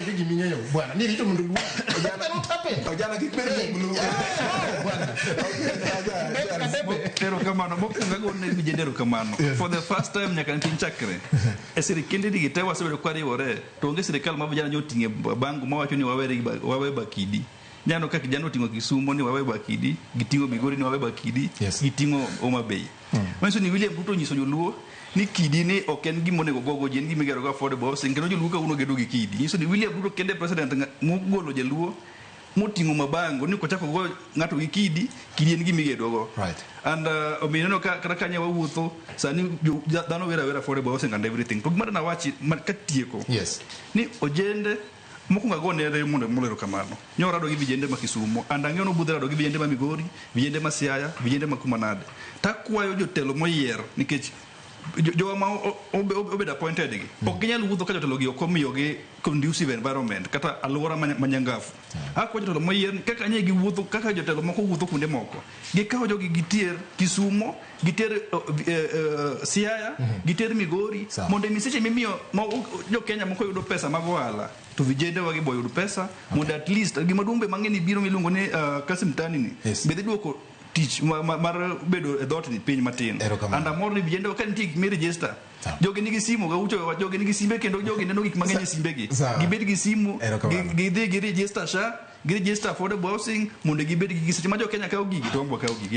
Gi giming'eyo bwana ni rito mondo oluongi. That happen. Ojana kik bed gomlu. Bwana. Bet ka debe. Erokamano. Mokwongo agone ne vijende erokamano. For the first time nyaka ne piny chakre. E sirikende gi te wasebedo kwariwore to onge sirikal ma vijana nyoting'e bango mawacho ni wawere gi wawe bakidi. Nyaneno ka kijana oting'o Kisumo ni wawe bakidi, giting'o Migori ni wawe bakidi, giting'o Homa Bay. Manyiso ni William Ruto onyiso joluo ni kidi ni ok en gima onego gogo ji, en gima igero go affordable housing kendo joluo kawuono gedo gi kidi. Nyiso ni William Ruto kende e president mogolo jaluo moting'o mabango ni kochako go ng'ato gi kidi, kidi en gima igedo go. And omiyo ineno ka kata kanye wawuotho sani dhano wero awera affordable housing and everything. To gima dana wachi katieko ni ojende mokwongo ago ne Raymond Omolo erokamano. Nyo rado gi vijende ma Kisumo and ang'eyo nobudho rado gi vijende ma Migori, vijende ma Siaya, vijende ma kuma nade. Takwayo jotelo moyier nikech jowa ma obedo appointed gi ok ginyal wuotho ka jotelo gi ok omiyogi conducive environment kata alwora ma nyangafu. Akwayo jotelo moyier ni kaka nye giwuotho kaka jotelo moko wuotho kuonde moko gikaw jogi giter Kisumo, giter Siaya, giter Migori mondo emi seche mimiyo ma jo Kenya moko yudo pesa mag ohala to vijende wagi bo yud pesa mondo at least gima duong' be mang'e ni biro miluongo ni Kasim Mtaani ni be dhi duoko tich mar bedo e dhoot ni piny matin. Erokamano. And amor ni vijende wa ka nitie gik mi register Sawa. jogi nigi simu gaucho jogi nigi simbe kendo jogi neno gik mang'eny e simbegi. Sawa. Gibed gi simu, Erokamano. gidhi gi register SHA, gi register affordable housing mondo gibed gi seche ma jo Kenya kawo gigi to wan be wakawo gigi.